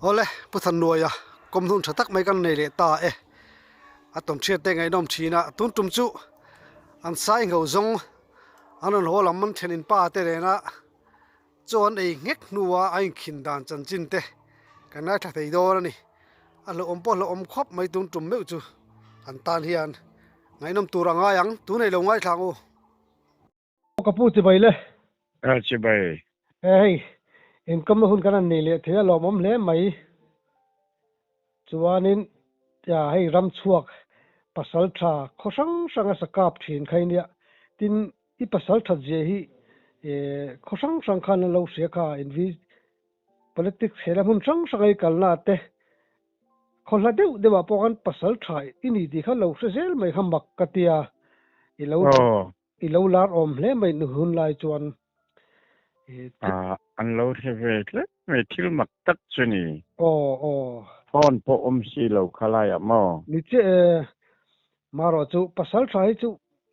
Awle, Pu Thannuaia, kawm hnun tha tak mai kan nei leh ta e. A tawnhriat te ngaihnawm thin a, tun tum chu an sai ngho zawng an rawn haw lam an thenin pa te nena chaw an ei nghek hnua a inkhin dan chanchin te kan ngaithla thei dawn a ni. A hlauhawm pawh hlauhawm khawp mai tun tum meuh chu an tan hian ngaihnawm tur a ngai ang, tun ei lo ngaithla ang u. Ka pu chibai le. Ka chibai. He hei, inkawmna hun kan han nei leh thei a lawmawm hle mai. Chuanin hei ram chhuak pasal tha khaw hrang hrang a sa kap thin kha i nia. Tin, i pasal that zia hi khaw hrang hrang khan an lo hria kha invi politics hela hmun hrang hrang a i kalna te Khaw hla deuh deuhah pawh khan pasal tha i ni tih kha lo hre zel mai kha mak ka tia, i lo i lo lar awm hle mai nu hun lai chuan. An lo hre ve hle mai thil mak tak chu ni. Aw aw. Phone pawh awm si lo kha laiah maw? Ni chiah e, marawh chu pasal tha hi chu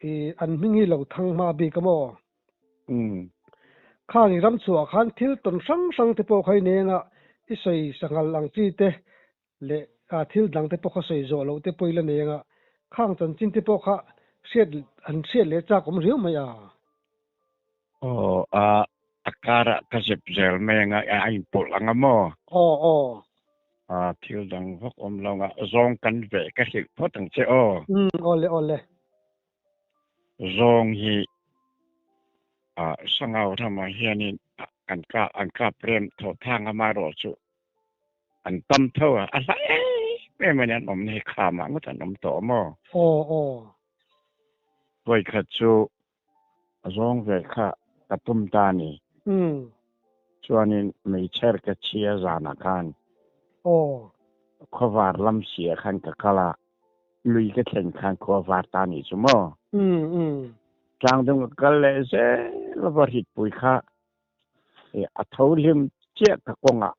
i an hming hi lo thang hma bik a maw? Khang i ram chhuah khan thil tawn hrang hrang te pawh kha i neng a, i sawi sanghal ang chi te leh thil dang te pawh kha sawi zawh loh te pawh i la neng a, khang chanchin te pawh kha hriat an hriat leh chak awm riau mai a. Aw, a a karah ka zep zel mai anga a inpawlh ang a maw? Aw, aw. A thil dang vak awm lo anga zawng kan veh ka hrilh phawt ang che aw. Umm, awle, awle. Zawng hi Sangau ramah hianin an kap an kap rem thaw thang a marawh chu an tam tho a, a hla em em a ni an awmna hi khamah ngawt an awm tawh maw? Aw aw. Vawikhat chu zawng ve kha ka tum ta a ni. Chuanin meichher ka chhia zanah khan Aw. Khawvar lam siah khan ka kal a, Lui ka thlen khan khua var ta nih chu maw? Tlangdung ka kal leh zel a va ritpui kha a tho hlim chiah ka kawngah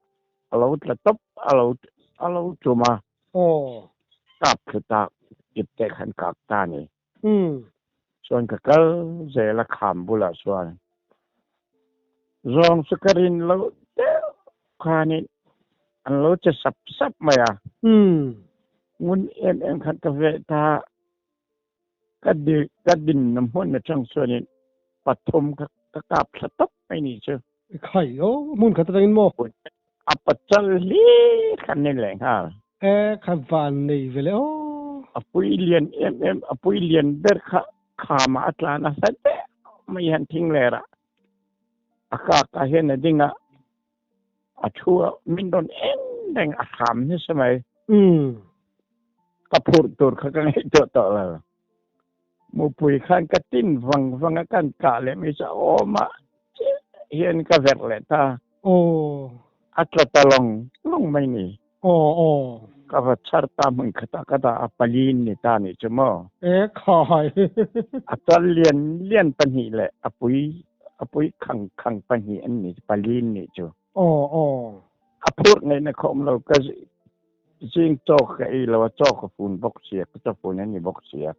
a lo tla tawp a lo a lo tum a. Kap thlu ta ip te khan kak ta ni. Chuan ka kal zel a kham bulah chuan zawng chu ka rin loh deuh khanin an lo che sap sap mai a. Ngun em em khan ka veh ta ka ka dinna hmun atang chuanin pathum kha ka kap thla tawp mai nih chu. Khai o, hmun khat atangin maw? A pachal hlir khan ni leh nghal. E, kha van nei ve le o. A pui lian em em, a pui lian ber kha khamah a tlan a hla deuh mai hian thing lerah a kak ah hian a ding a, a thu a, min rawn en reng a hram nasa mai. Ka phurh tur kha ka ngaihtuah tawh lo. Mupui khan ka tin vang vang a, kan kah leh mai chu a awm a, chiah hian ka verh leh ta. A tla ta lawng lawng mai ni. Ka va chhar ta hmun khatah ka dah a, palin ni ta nih chu maw. E khai. A chal lian lian pahnih leh a pui a pui khang khang pahnih an ni palin nih chu. A phurh ngaihna kha awm lo ka Zing chaw ka ei lo a, chaw ka fun bawk sia, ka chaw fun a ni bawk sia.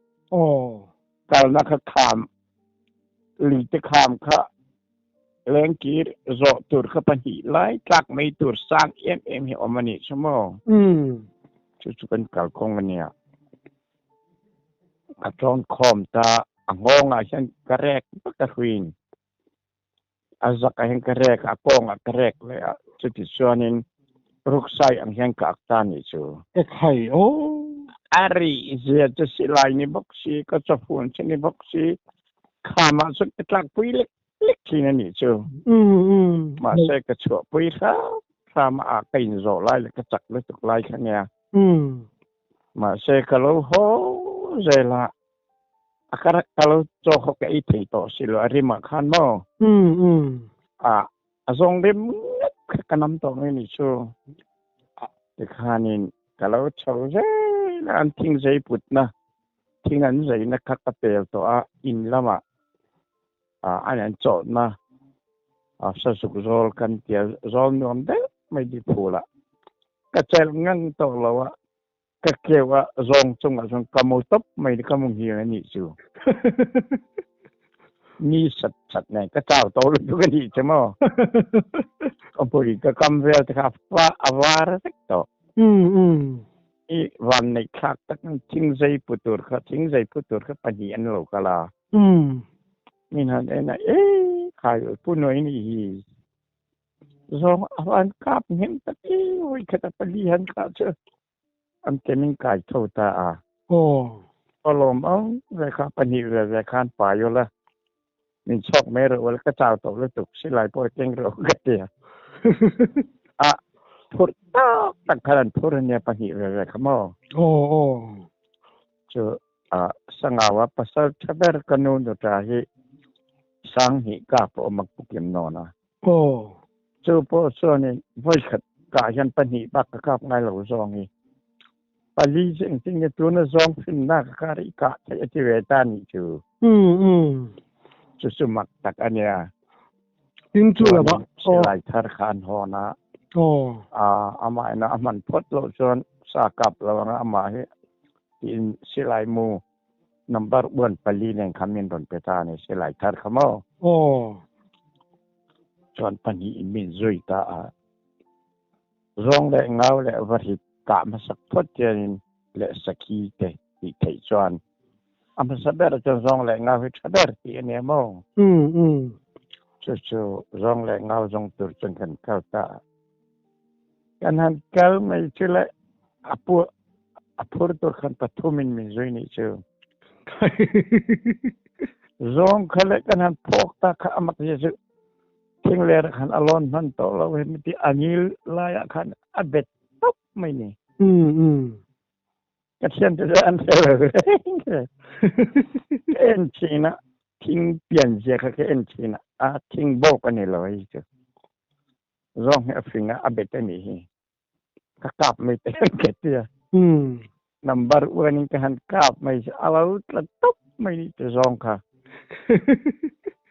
Kalna kha kham, luite kham kha lengkir zawh tur kha pahnih lai tlak mai tur sang em em hi awm a nih chu maw? Chu chu kan kalkawng a nia. Ka tlawn khawm ta, a nghawngah hian ka rek vek a hruin. A zakah hian ka rek a, a kawngah ka rek leh a, chuti chuanin ruksai ang hian ka ak ta nih chu. Ka khai aw. A rih zia chu silai ni bawk si, ka chawfun chu ni bawk si, khamah chuan ka tlakpui lek lek thin a nih chu. Mahse ka chhuahpui hram hram a, ka inzawh lai leh ka chak lutuk lai kha nia. Mahse ka lo haw zel a, A ka ka lo chaw khaw ka ei thei tawh si lo a rim ah khan maw? A a zawng rim nghet kha ka nam tawh mai ni chu. Tikhanin ka lo chho zel a, an thing zei putna, thing an zeina kha ka pel tawh a, in lamah an an chawhna sazuk zawl kan tia zawl nuam deuh mai di phulah ka chelh ngang tawh lo a. Ka keuh a zawng chungah chuan ka mu tawp mai ni ka mu nghing a nih chu. Ni sat sat nen ka chau tawh lutuk a nih che maw? Ka pui ka kam vel te kha a var vek tawh. I van neih thlak tak in thing zei pu tur kha thing zei pu tur kha pahnih an lo kal a. Min han en a e khai pu nuai ni hi zawng a van kap hnem tak e vawikhat a pali han kah chu an ke min kai tho ta a. Aw. Ka lawm ang ve kha pahnih ve ve khan pai ula min chhawk mai rawh ula ka chau tawh lutuk silai pawh i keng rawh ka ti a. A phurh tak tak khan an phur ania pahnih ve ve kha maw. Aw aw. Chu a Sangaua pasal tha ber ka nu nuta hi Sanghnih ka pawh a mak pukim nawn a. Aw. Chu pawh chuanin vawikhat kah hian pahnih bak ka kap ngai lo zawng hi. Pali chu engtin nge tuna zawng hrinna ka kar i kah theih a ti ve ta nih chu. Chu chu mak tak a nia. Tin chu lo ah. Silai thar kha an hawn a. Amah ina a hman phawt loh chuan sa kap lo anga amah hi tiin silai mu Number uan pali nen kha min rawn pe ta a ni, silai thar kha maw? Aw. Chuan pahnih in min zui ta a. Zawng leh ngau leh vahrit kah hmasak phawt hianin leh sakhi te tih theih chuan a hmasa ber chuan zawng leh ngau hi tha ber tih a nia maw? Chu chu zawng leh ngau zawng tur chuan kan kal ta a. Kan han kal mai chu le a pu a phur tur khan pathum in min zui nih chu. Zawng kha le kan han phawk ta kha amak zia chu thingler khan a lawn hman tawh lo he mi ti a ngil lai ah khan a bet tawp mai ni. Ka thian te chu an hre lo reng reng. Ka en thin a thing pian zia kha ka en thin a a thing bawk a ni lo hei chu. Zawng hi a fing a, a bet a nih hi. Ka kap mai te hian ka ti a. Number uan in ka han kap mai chu a lo tla tawp mai nih chu zawng kha.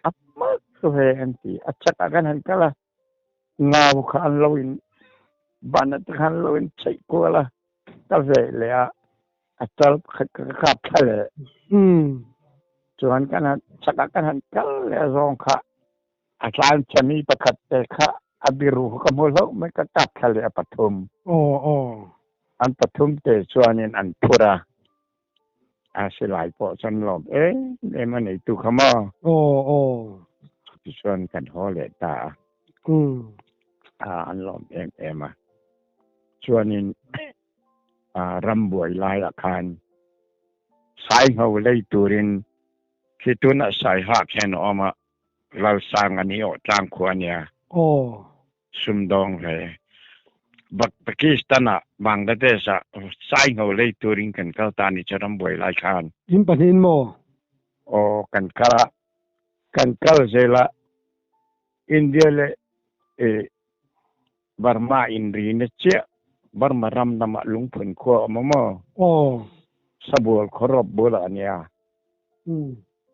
A hmak chu he an ti. A chak ah kan han kal a, ngau kha an lo in ban ah te khan an lo in chheih kual a, ka veh leh a, a chal pakhat kha ka kap thla leh. Chuan kan han chak ah kan han kal leh a zawng kha A tlanchami pakhat te kha a biru ka hmu hlauh mai ka kap thla leh a pathum. Aw aw. An pathum te chuanin an phur a, a silai pawh chuan lawm em em a neitu kha maw. Aw aw. Tichuan kan haw leh ta a. A an lawm em em a. Chuanin rambuai laiah khan Saingho lei turin khi tunah Saihak hian a awm a, Lalsang a ni awh tlang khua a nia. Aw. Sumdawng hle. Bak Pakistan ah Bangladesh ah Saingho lei turin kan kal ta ni chu rambuai lai khan. In pahnihin maw? Aw kan kal a, kan kal zel a, India leh Burma inrina chiah Burma ram lamah lungphun khua a awm a maw? Aw. Sabual khawrawp bulah a nia.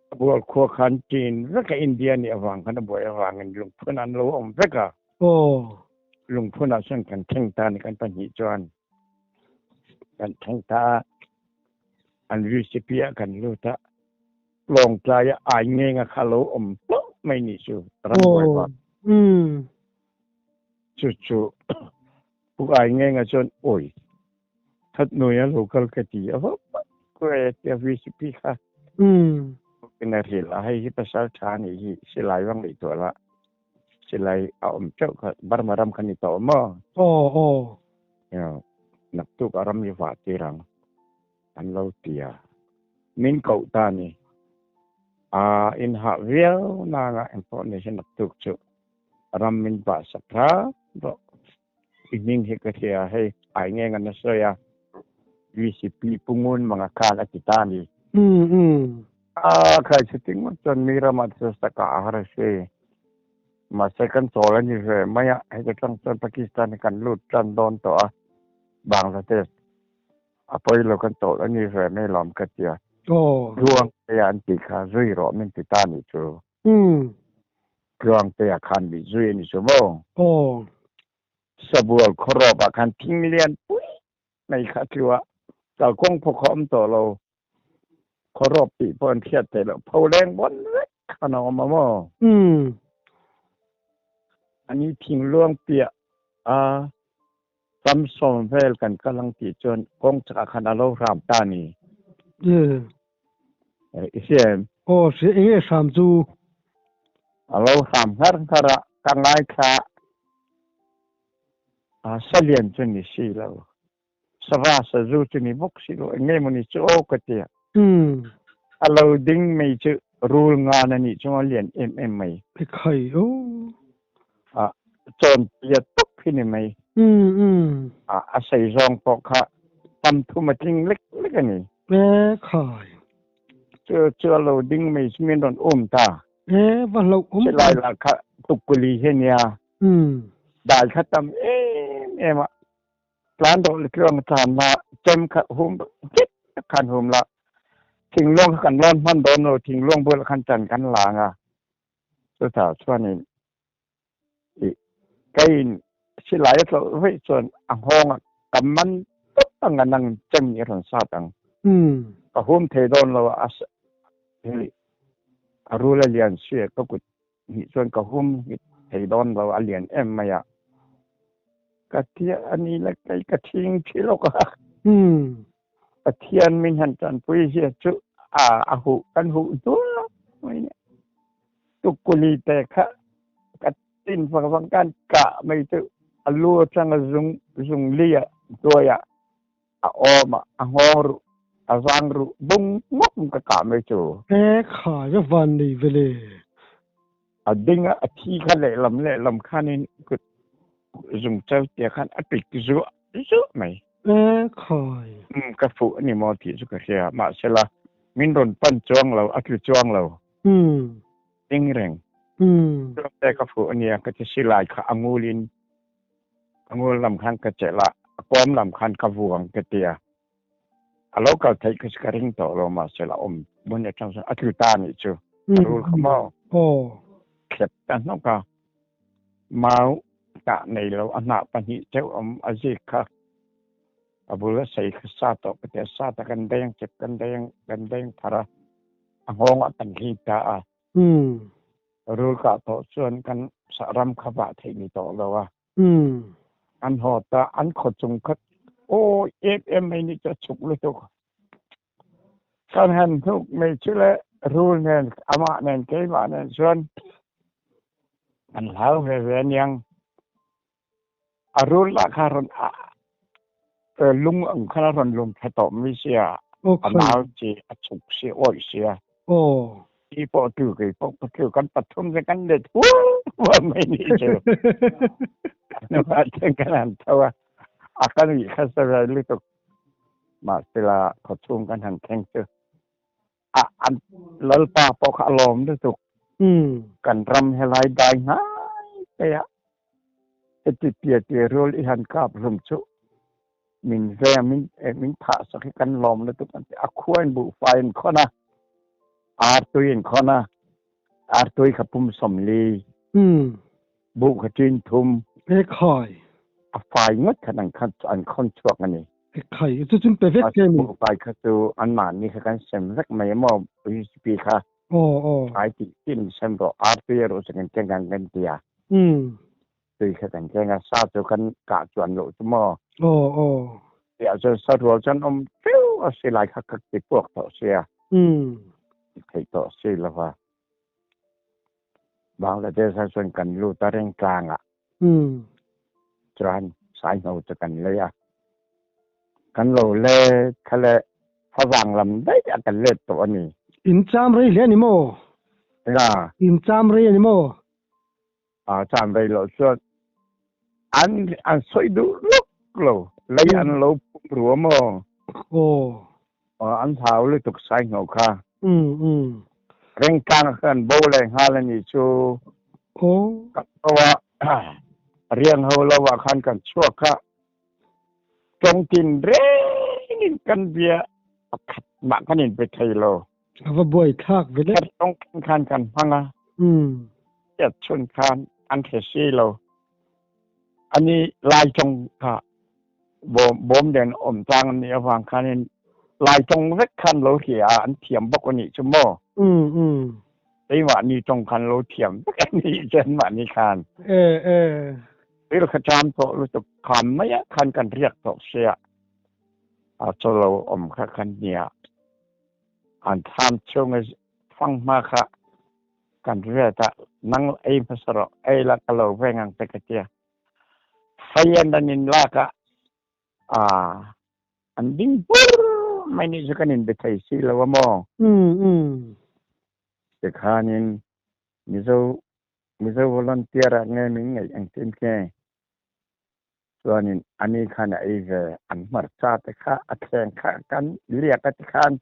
Sabual khua khan tin vek a India nih avang khan a buai avangin lungphun an lo awm vek a. Aw. Lungphunah chuan kan thleng ta a ni kan pahnih chuan kan thleng ta a, an VCP ah kan lut a, Lawngtlai ah ai ngeng a kha lo awm hlauh mai nih chu ram buai vang. Chu chu Pu Ai Ngenga chuan awi that nuai a lo kal ka ti a va kuai a tia VCP kha in a hrilh a hei hi pasal tha nih hi silai vang leh tuah la silai a awm teuh kha Burma ram kha ni tawh maw? Aw aw. Naktuk a ram hi vah tir ang an lo ti a min koh ta ni a in hah viau nanga engpawh ni se naktuk chu ram min vah sak hram rawh. I hming hi ka hria hei ai nge ngan a sawi a VCP Pu Ngun Manga khan a ti ta a ni. A khai chu ti ngawt chuan mi ramah te chu saka a har a si. Mahse kan chawl a ni ve mai a, heta tang chuan Pakistan hi kan lut tan dawn tawh a, Bangladesh a pawi lo kan chawl a ni ve mai lawm ka ti a. Tluang te an tih kha zui rawh min ti ta a nih chu. Tluangtea khan mit zui a ni chu maw? Aw. Sabual khawrawp ah khan thing lian pui mai kha a tlu a, kalkawng pawh kha a awm tawh lo. Khawrawp tih pawh an hriat theih loh, pho leng bawn vek. khan a awm a maw? Umm. Ani thingluang piah a ram sawm vel kan kal ang tih chuan kawng chakah khan a lo hram ta a ni. I hria em? Aw hria eng nge hram chu? A lo hram nghar nghar a, ka ngaithla a, salian chu ni si lo. Sava sazu chu ni bawk si lo, eng nge maw ni chu aw ka ti a. A lo ding mai chu rul ngan a nih chuan a lian em em mai. Ekhai aw. A chawn piat tawp hi ni mai. A a sei zawng pawh kha tam thum a tling lek lek a ni. Ekhai. Chu chu a lo ding mai chu min rawn um ta. E va hlauh awm. Chulai lah kha tukkuli hi a nia. Dai kha tam em em a. Tlan dawh le tluang tlan la chem kha hum nghet tak khan hum la thingluang kha kan lawn hman dawn lo thingluang bulah khan chan kan lang a chutah chuanin ih keiin silai a tlawlh vaih chuan a nghawng a ka man tawp ang a nang chem i rawn sat ang ka hum thei dawn lo a a rul a lian si a ka kut Nih chuan ka hum nghet thei dawn lo a lian em mai a. Ka tia a ni la kei ka thing thi lawk a. Pathian min han tanpui zia chu a a huh kan huh hnual mai nia. Tukkuli te kha ka tin vang vang khan kah mai chu a lu atanga zung zung li ah hnuai ah a awm a, a nghawng ruh, a zang ruh bung ngawk ka kah mai chu. E khai a van nei ve le. A ding a, a thi kha lehlam lehlam khanin kut zung chau tia khan a pik zuah zuah mai. E khai. Umm ka fuh a ni maw tih chu ka hria, mahsela min rawn pan chuang lo, a tlu chuang lo. Umm. Ding reng. Umm. Chuang te ka fuh a nia, ka ti silai kha a ngulin A ngul lam khan ka chelh a, a kawm lam khan ka vuang ka ti a. A lo kal theih kha chu ka ring tawh lo mahse la awm hmun atang chuan a tlu ta anih chu. A rul kha maw? Thlep ta hnawk a. Mau tah nei lo a hnah pahnih cheuh awm a zik kha a bul a sei kha sa tawh ka ti a, sa ta kan deng chep kan deng kan deng phar a, a nghawng ah kan hlip ta a. Rul kah tawh chuan kan ram kha vah theih ni tawh lo a. An haw ta, an khaw chung kha aw em em mai nih chu a chuk lutuk. Kan han hnuk mai chu le rul nen amah nen keimah nen chuan an hlau ve ve aniang. A rul lah kha rawn lung ang khan a rawn lum thla tawh mai sia, a nau chi a chuk si awih sia. Ti pawh tu kei pawh ka tlu kan pathum chu kan let hual hual mai ni chu. Hnuah chuan kan han tho a, a ka nuih kha sa ve lutuk. Mahsela khawchhung kan han thleng chu a an Lalpa pawh kha a lawm lutuk. Kan ram helai dai ngai te a heti tia tia rual i han kap hlum chu min veng min min thah sak hi kan lawm lutuk an ti. A khua in buhfai in khawn a, artui in khawn a, artui kha pum sawmli, buh kha ṭin thum. Ekhai. A fai ngawt khan an khan an khawn chhuak a ni. Ekhai, chu chun pe vek che ni. Buhfai kha chu anmahni kha kan sem vek mai a maw UCP kha. Aw aw. Fai tih tin sem rawh artui erawh chu kan keng ang kan ti a. Tui kha kan keng a, sa chu kan kah chuan loh chu maw. Aw aw. Tiah chuan sa rual chuan awm teuh a silai kha ka ti puak tawh sia. Ti theih tawh si lova. Bangladesh ah chuan kan lut a reng tlang ah. Chuan Saihno chu kan lei a. Kan lo let kha le favang lam daih a kan let tawh a ni. In cham rei hle a ni maw? Eng a? In cham rei a ni maw? A cham rei loh chuan an an sawi duh lawk lo. Lei an lo pum ru a maw? Aw. An hlau lutuk Saihno kha. Rengtlang a kan bo leh nghal a nih chu. Aw. Kan bo a, riang ho lo ah khan kan chhuak a. Tawngtin rengin kan bia pakhat mah kan inpe thei lo. A va buai thlak ve le. Khat tawngtin khan kan hmang a. Chiat chhun khan an hre si lo. Ani Lai tawng kha bawm bawm nen awm tlang an nih avang khanin Lai tawng vek khan lo hria a, an thiam bawk a nih chu maw. Keimahni tawng khan lo thiam vek a nih chuan mahni khan. E e. Ril kha cham tawh lutuk kham mai ah khan kan riak tawh sia a chaw lo awm kha kan nia an thlam chhung a fanghma kha kan riat a nang ei hmasa rawh ei la ka lo veng ang che ka tia fei an an in lak a ah an ding bur mai nih chu kan in be thei si lo a maw. Um um. Tikhanin Mizo Mizo volunteer ah nge min ngaih ang chin nge? Chuanin ani khan a ei ve an hmarcha te kha a thleng kha kan liak a tikhan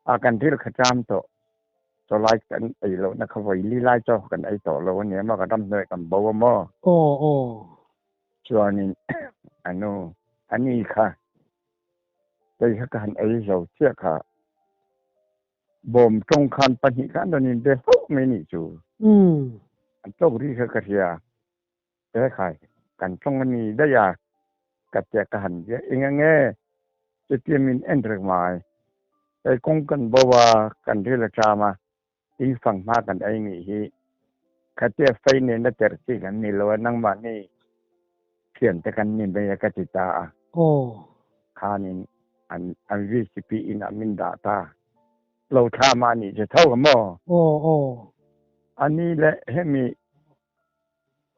a kan ril kha cham tawh chawlai kan ei lohna kha vawi li lai chaw kan ei tawh lo ania maw kan ramhnuai kan bo a maw? Aw aw. Chuanin anu ani kha kei kha ka han ei zo chiah kha Bawm tawng khan pahnih khan rawn in be hlauh mai nih chu. An tawk ri kha ka hria. He khai, kan tawng a ni daih a, ka tia ka han bia. Eng ang nge chutia min en reng mai. Hei kawng kan bo a, kan ril a ṭam a, tui fang hma kan ei nih hi. Khatia fei nena terh chi kan ni lo a, nangmahni thiante kan ni mai a ka ti ta a. Khanin an an VCP in ah min dah ta. Lo thla mah nih che tho ka maw? Aw aw. Ani leh hemi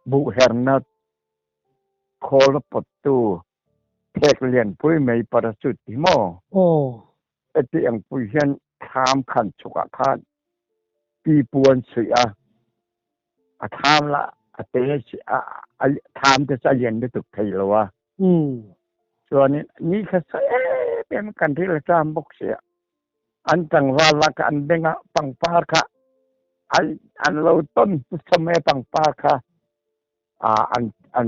buhherna khawl a pawttu phek lianpui mai parachute hi maw? Aw. Heti ang pui hian thlam khan chhukah khan pipu an chhuih a, a thlam lah a te a thlam te chu a lian lutuk thei lo a. Chuanin ni kha sawi em em kan ril a ṭam bawk si a, an tlangval lah kha an bengah pangpar kha an lo tawn hmasa mai a pangpar kha an an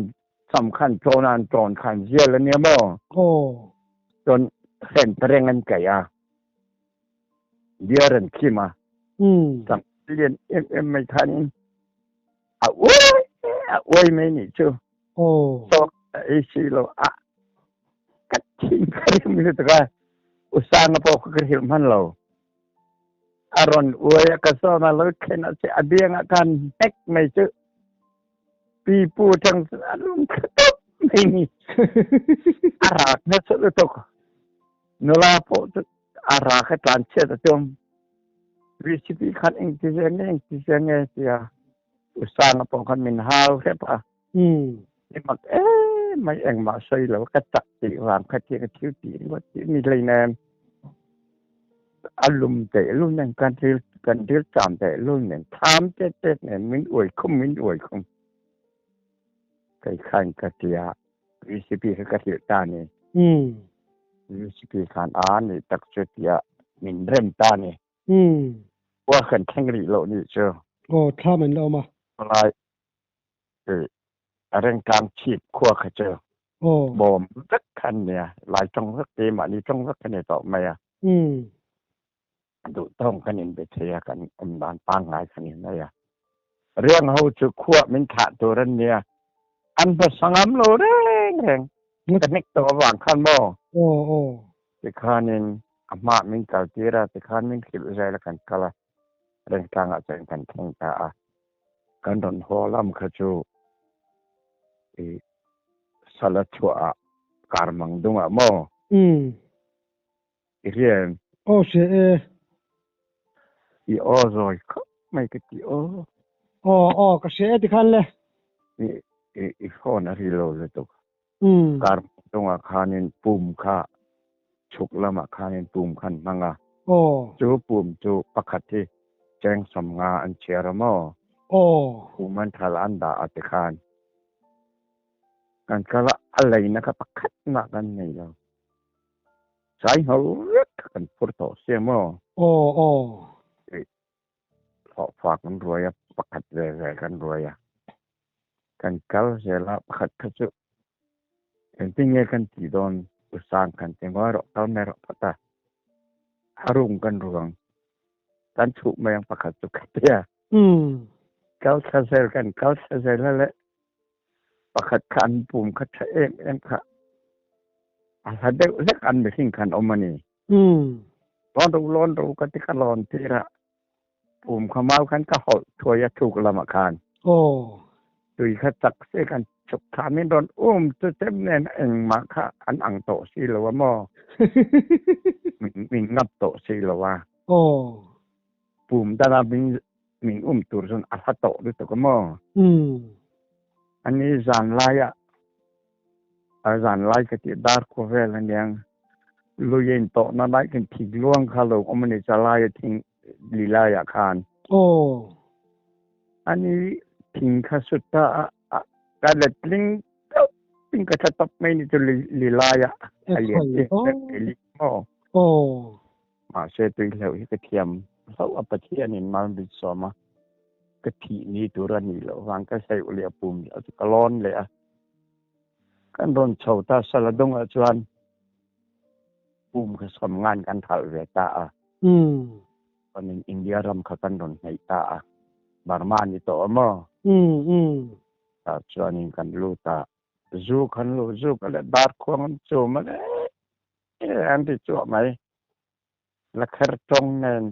sam kha an ṭawn a an ṭawn kha an zial a nia maw? Chuan hren reng an kaih a, beer an khim a, tlangval lian em em mai khanin a uai a uai mai nih chu. Sawk a ei si lo a ka thin ka rim lutuk a usanga pawh kha ka hrilh hman lo a rawn uai a ka zawn a lo thlen a che a biangah khan hnek mai chu pipu tang chu a lum thla tawp mai ni a rak nasa lutuk nula pawh chu a rak a tlan chhiat a tum VCP khan engti zia nge engti zia nge tia usanga pawh khan min hau hrep a Ni mak em mai engmah sawi lo ka chak tih vang kha tia ka thil tih ringawt tih mi hleinem a lum teh lul nen kan ril kan ril cham teh lul nen tham tet tet nen min uai khum min uai khum kei khan ka tia VCP kha ka hrilh ta ni VCP khan a ni tak chu tia min rem ta ni ua kan thleng rih loh nih chu. Aw thlam an la awm a. Lai a rengtlang chhip khua kha chu bawm vek kha an nia, lai tawng vek te mahni tawng vek kha ni tawh mai a. Duh tawng kan inbe thei a, kan awm dan pangngai kha ni mai a. Riang ho chu khua min thlah tur an nia, an hmasa ngam lo reng reng. Ka hnek tawh avang khan maw? Tikhanin a hmaah min kaltir a, tikhan min hrilh zel a kan kal a, rengtlangah chuan kan thleng ta a. Kan rawn haw lam kha chu i sala chhuah ah kar mang dung ah maw? I hria em? Aw hria e. I aw zawi khawp mai ka ti aw. Aw aw ka hria e tikhan le. I i phone a ri lo lutuk. Kar mang dung ah khanin pum kha chhuk lamah khanin pum khan hmang a. Chu pum chu pakhat hi cheng 50 an chhiar a maw? Pum an thal an dah a tikhan kan kal a, a leina kha pakhat mah kan nei lo. Sai ngho vek kha kan phur tawh sia maw? Hlawhfa kan ruai a, pakhat ve ve kan ruai a. Kan kal zel a, pakhat kha chu engtin nge kan tih dawn u sang kan ti ngawi rawh kal mai rawh phawt a, a room kan ruang kan chhuh mai ang pakhat chu ka ti a. Kal thla zel kan kal thla zel a le pakhat kha an pum kha tha em em kha a hla deuh hlek an mihring khan awm a ni. Lawn ro lawn ro ka ti ka lawn tir a. Pum kha mau khan ka hawlh thuai a thuk lamah khan. Aw. Tui kha chak se kan chhuk thla min rawn um chu chem nen engmah kha an ang tawh si lo a maw? Min min ngap tawh si lo a. Aw. Pum danga min min um tur chuan a hla tawh lutuk a maw? Umm. Ani zan laia a zan lai ka tih dar khua vel aniang lui a intawhna lai khan thing luang kha lo awm a ni chalai a thing li laiah khan. Aw. Ani thing kha sut ta a ka let tling tawp in ka tla tawp mai ni chu li laia a lian em em mai li maw. Aw. Mahse tui hleuh hi ka thiam hlauh a Pathianin mal min sawm a ka thih ni tur a nih loh vang ka hleuh leh a pum leh chu ka lawn leh a kan rawn chho ta Saladungah chuan pum kha sawm ngan kan thalh ve ta a. Umm. Chuanin India ram kha kan rawn hnaih ta a Burma ni tawh a maw? Umm umm. Tah chuanin kan lut a zu khan luh zuk a leh dar khuang an chum a leh an ti chuah mai. La kher tawng nen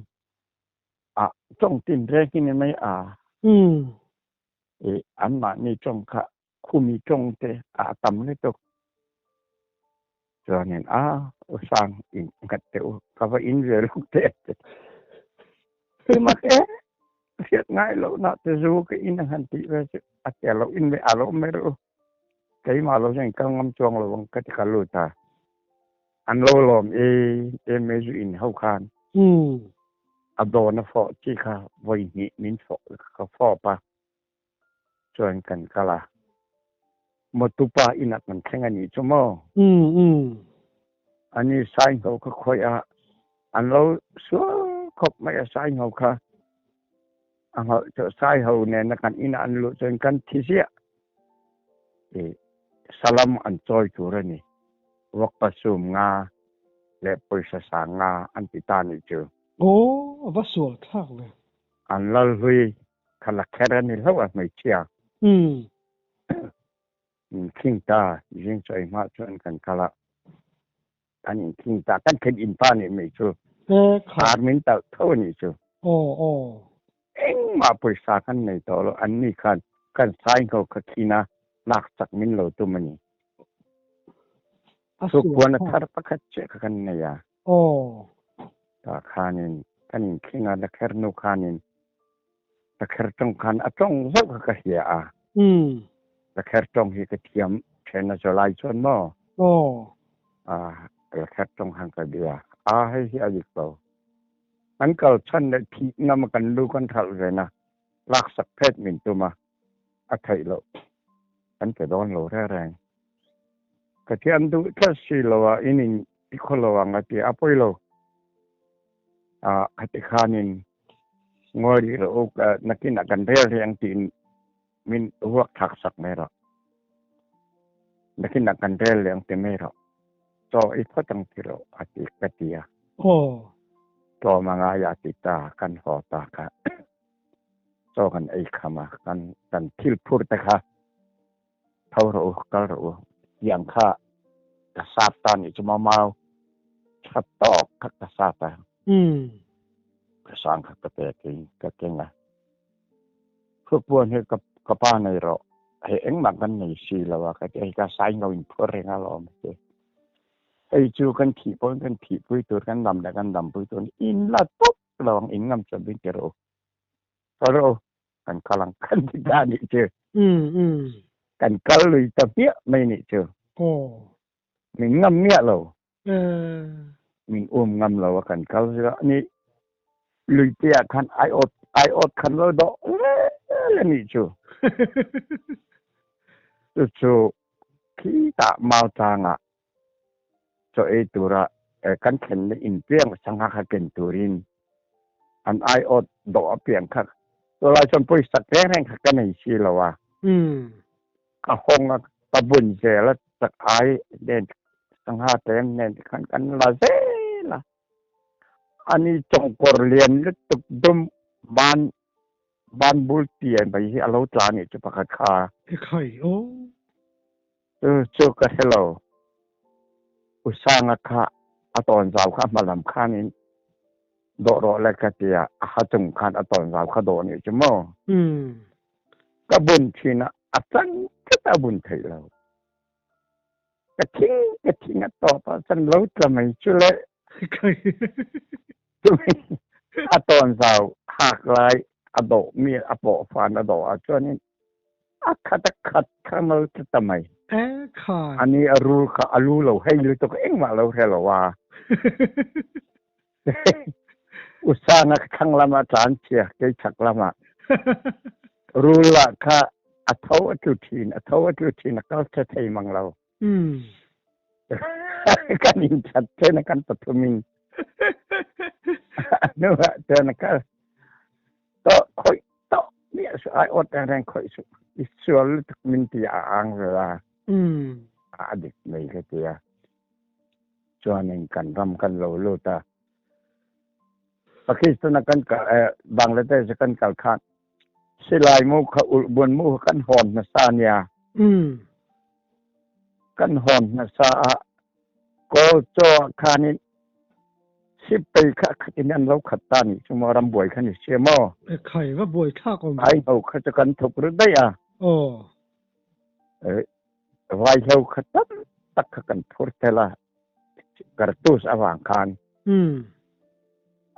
a tawng tin reng hi ni mai a. Umm. I anmahni tawng kha khumi tawng te a tam lutuk. Chuanin a u sang in nghat teh u ka va in ve lawk teh a ti. Ti mak e hriat ngai loh nah te zu ka in a han tih ve chu a tia lo in ve a lo awm mai rawh u. Keimah lo chuan in kal ngam chuang lo ang ka ti ka lut a. An lo lawm e em e zu in ho khan. Umm. A dawn a fawh chi kha vawi hnih min fawh ka fawp a chuan kan kal a. Motupa inah kan thleng a nih chu maw? Umm umm. Ani Saingho kha khawih a an lo sual khawp mai a Saingho kha a nghalh chu Saiho nena kan inah an luh chuan kan thi ziah. I salam an chawi tur a ni. Vawkpa sum nga leh pawisa sang nga an ti ta nih chu. Aw, a va sual thlak ve. An lal hlui kha la kher a ni hlauh a hmeichhia. Umm. Min khing ta, zing chawi hma chuan kan kal a. Kan inkhing ta, kan khen in pa nih mai chu. E kha. Ar min talh tho a nih chu. Aw aw. Engmah pawisa kan nei tawh lo, an ni khan kan saingho kha khin a lak chak min lo tum a ni. A Chu sual puan a kha. thar pakhat chiah kha kan nei a. Aw. Tah khanin kan inkhing a, Lakher nu khanin Lakher tawng khan a tawng zauh kha ka hria a. Umm. Lakher tawng hi ka thiam then a zawlai chuan maw? Aw. A, Lakher tawng khan ka bia a, hei hi a dik lo. Kan kal chhan leh thih ngam a kan lu kan thalh ve na, laksak phet min tum a, a theih loh. Kan pe dawn lo reng reng. Ka thiam duh tlat si lo a, in in i khaw lo ang a ti a, pawi lo. A, khati khanin ngawi rih rawh u, nakinah kan rel rih ang tiin min ruak thlak sak mai rawh. Nakinah kan rel leh ang ti mai rawh. Chaw i phawt ang ti rawh a ti ka ti a. Aw. Tlawm a ngai a ti ta, kan haw ta kha. Chaw kan ei kham a, kan kan thil phur te kha tho rawh u, kal rawh u tiang kha ka sat ta nih chu mau mau tha tawk kha ka sat a. Umm. Ka sang kha ka pek in ka keng a. Thupuan hi ka ka pa nei rawh, hei engmah kan nei si lo a ka ti a, hei ka sai ngau in phur reng alawm a ti. Hei chu kan thih pawhin kan thihpui tur, kan dam leh kan dampui tur in la tawp lo ang, in ngam chuan min ti rawh u. Kal rawh u, kan kal ang kan ti ta nih chu. Umm umm. Kan kal lui ta hmiah mai nih chu. Aw. Min ngam miah lo. Umm. Min um ngam lo a kan kal zir a ni. Lui te ah khan aiawt aiawt khan lo dawh lel a nih chu. Chu chu khitah mau tlangah chaw ei tura kan thlenna in piang sangha kha ken turin an aiawt dawh apiang kha chulai chuan pawisa reng reng kha ka nei si lo a. Ka hawng a, ka bun zel a, chak ai nen sangha tlem nen te khan kan la zel a. Ani chawngkawr lian lutuk dum ban ban bul tian mai hi a lo tla anih chu pakhat kha. Ekhai aw. Chu chu ka hre lo. U Sanga kha a tawn zau kha a hma lam khanin Dawh rawh le ka ti a, a ha chung khan a tawnzau kha dawh nih chu maw. Ka bun thin a, a cang tlat a bun theih lo. Ka thing ka thing a tawp ah cun lo tla mei cu le. A tawnzau hak lai a dawh mi a pawh fan a dawh ahcun in a khat a khat kha mal tla ta mai. Eh khai. Ani a rul kha a lu lo hei lu tuk engmah lo hre lo a. Usang a thlang lam ah tlan chia kei chak lam ah. Rul lah kha a tho a tlu thin a tho a tlu thin a kal the thei mang lo. Kan in chat te na kan pathum in. Nu ah te na kal. To khoi to mi su ai ot reng reng khoi su. I sual tuk min ti a ang ve la. A dik mai ka tia. Chuanin kan ram kan lo lut a. Pakistan a kan kal eh, Bangladesh a kan kal khan silai mu kha ulhbuan mu kha kan hawn hmasa nia. Kan hawn hmasa a Kawl chaw ah khan in sipei kha khat in an lo khat ta nih cu maw ram buai kha ni sia maw. E khai va buai thlak om. Ai ho kha cu kan thuk ru daih a. Oh. Eh, Vaihlo kha tam tak kha kan phur tel a kartus awang khan.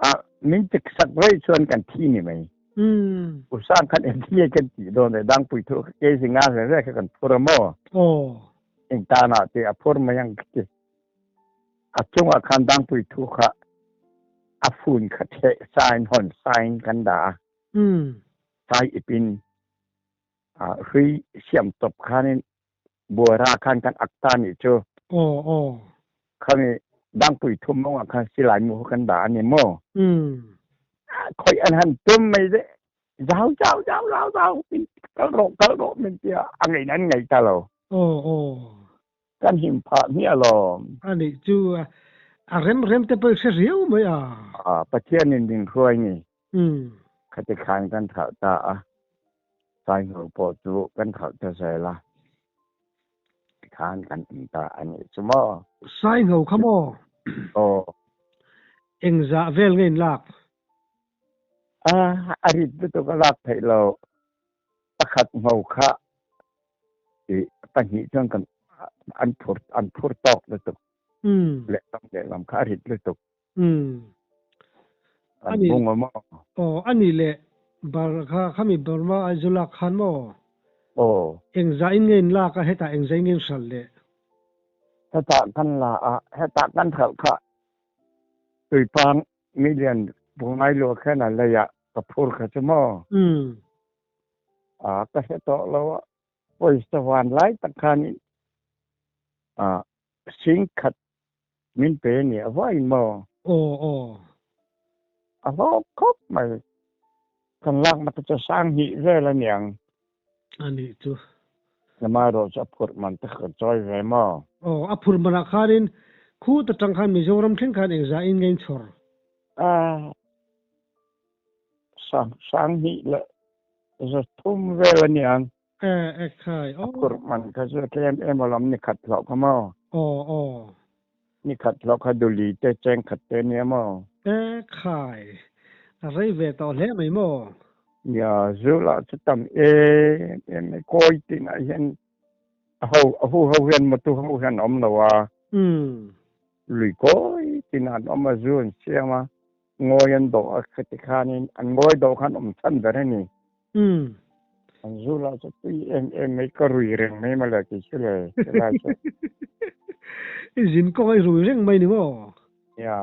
A min tik sak vei chuan kan thi ni mai. Usang khan en thi kan ti don le dang pui thu ke singa ve ve kha kan phur mo. Oh. Ing ta na te a phur mayang ki. A chungah khan dang pui thu kha a fun kha the sign hon sign kan da. Sai ipin hrui siam top khan in buara khan kan ak ta nih cu. Aw aw. Khami dangpui thum mong ah khan silai mu kan da ani mo. Khoi an han tum mai de zau zau zau zau zau min kal ro kal ro min tia a ngei nan ngei ta lo. Aw aw. Kan him phah mi alawm. Ani cu a rem rem te poi se riau mai a. A Pathian in ding hruai ni. Khati khan kan thah ta a. Saingho pawh chu kan khalh ta zel a, tikhan kan um ta a nih chu maw. Saingho kha maw? Aw. Engzah vel nge in lak? A, a rit lutuk a lak theih lo. Pakhat ngho kha i pahnih chuan kan an phur an phur tawk lutuk. Lehlam lehlam kha a rit lutuk. An Ani bung a maw? Aw ani le bar kha khami Burma Aizawl ah khan maw? Aw. Engzah in nge in lak a hetah engzah in nge in hralh le? Hetah kan la a hetah kan hralh kha tuipang million bungai lua khan a lei ah ka phur kha chu maw? A ka hre tawh lo a pawisa van lai tak khan in a sing khat Min pe ni a vai maw? Aw aw. A hlawk khawp mai. Kan laknak chu sang hnih vel a niang. Anih chu. Amaherawh chu a phurh man te kha kan chawi ve maw? Aw, a phurh manah khanin khut atang khan Mizoram thleng khan engzah in nge in chhawr? A, sang sang hnih leh za thum vel a niang. E, e khai, A phurh man kha chu tlem em alawm ni khat hlawh kha maw? Aw, aw. Ni khat hlawh kha duli te cheng khat te nia maw? E khai, a rei ve tawh hle mai maw? Nia, zu lah chu tam em em mai, kawi tinah hian a ho a hu ho hian motu ho hian a awm lo a. Lui kawi tinah an awm a, zu an siam a, ngawi an dawh a khati khanin an ngawi dawh khan awm chhan ber a ni. An zu lah chu tui em em mai ka rui reng mai mawle tih chu le helai chu. I zin kawng a i rui reng mai ni maw? Nia.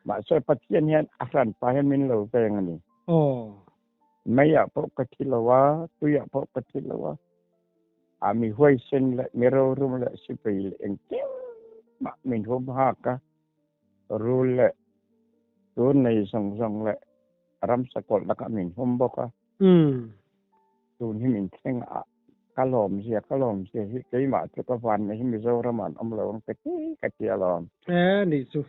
Mahse Pathian hian a hran pah hian min lo veng a ni. Aw. Mei ah pawh ka thi lo a, tui ah pawh ka thi lo a. A mi huaisen leh mi rorum leh sipai leh engkim mah min hum hak a. Rul leh tur nei zawng zawng leh ramsa kawlh lakah min hum bawk a. Tun hi min thleng a, ka lawm zia, ka lawm zia hi keimah chu ka van mai hi Mizoram ah an awm lo ang ka ti ka ti alawm. E nih chu.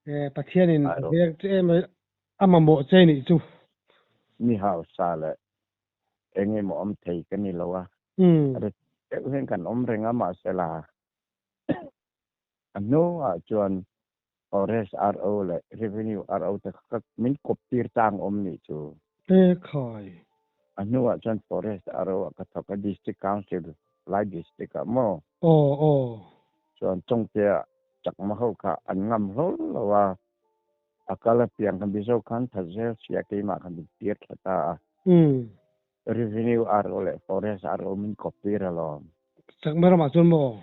E Pathianin a veng che em a mamawh che nih chu. Mi hausa leh eng emaw awm thei ka ni lo a. Ret deuh hian kan awm reng a mahsela a hnuah chuan. Forest RO leh Revenue RO te kha ka min kawp tir tlang awm nih chu. E khai. A hnuah chuan Forest RO ah ka thawk a, District Council, Lai District ah maw? Aw aw. Chuan Chawngte ah chakma ho kha an ngam hlawl lo a, a kal apiang kha Mizo khan tha zel sia keimah kha min tir thla ta a. Umm. Revenue RO leh Forest RO min kawp tir alawm. Chakma ramah chuan maw?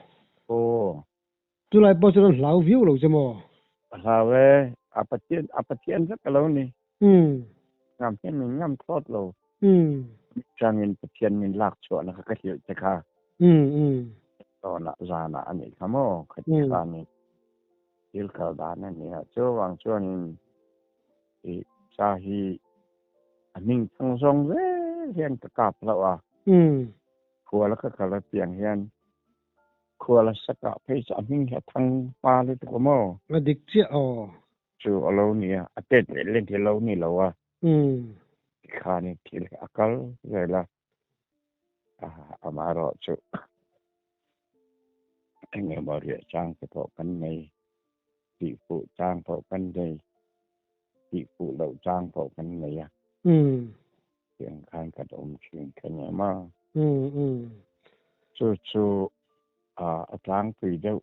Aw. Chulai pawh chuan an hlau viau lo che maw? A hlau e, a Pathian, a Pathian vek a lo ni. Umm. Ngam hian min ngam thlawt lo. Umm. Changin Pathian min lak chhuahna kha ka hrilh che kha. Umm umm. Tawnah zanah a nih kha maw? Khati khanin thil kal dan a nia. Chuvang chuanin i sa hi a hming thang zawng zel hian ka kap hlauh a. Umm. Khuala ka kal apiang hian Khuala sakah phei chu a hming hi a thang hma lutuk a maw? A dik chiah aw. Chu a lo ni a, a tet leh let hi a lo ni lo a. Umm. Tikhanin thil hi a kal zel a, amaherawh chu eng emaw riah chang te pawh kan nei, tih fuh chang pawh kan nei, tih fuh loh chang pawh kan nei a. Umm. Tiang khan kan awm thin kha nia maw? Umm umm. Chu chu a tlangpui deuh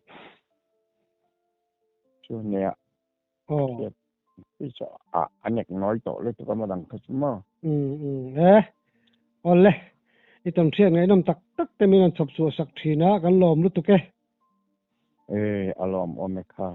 chu nia. Aw. Hei chu a nek nawi tawh lutuk a maw dang kha chu maw? Umm umm e. Awle. I tam hriat ngaihnawm tak tak te min rawn chhawp chhuah sak thin a, kan lawm lutuk e. E, a lawmawm e kha.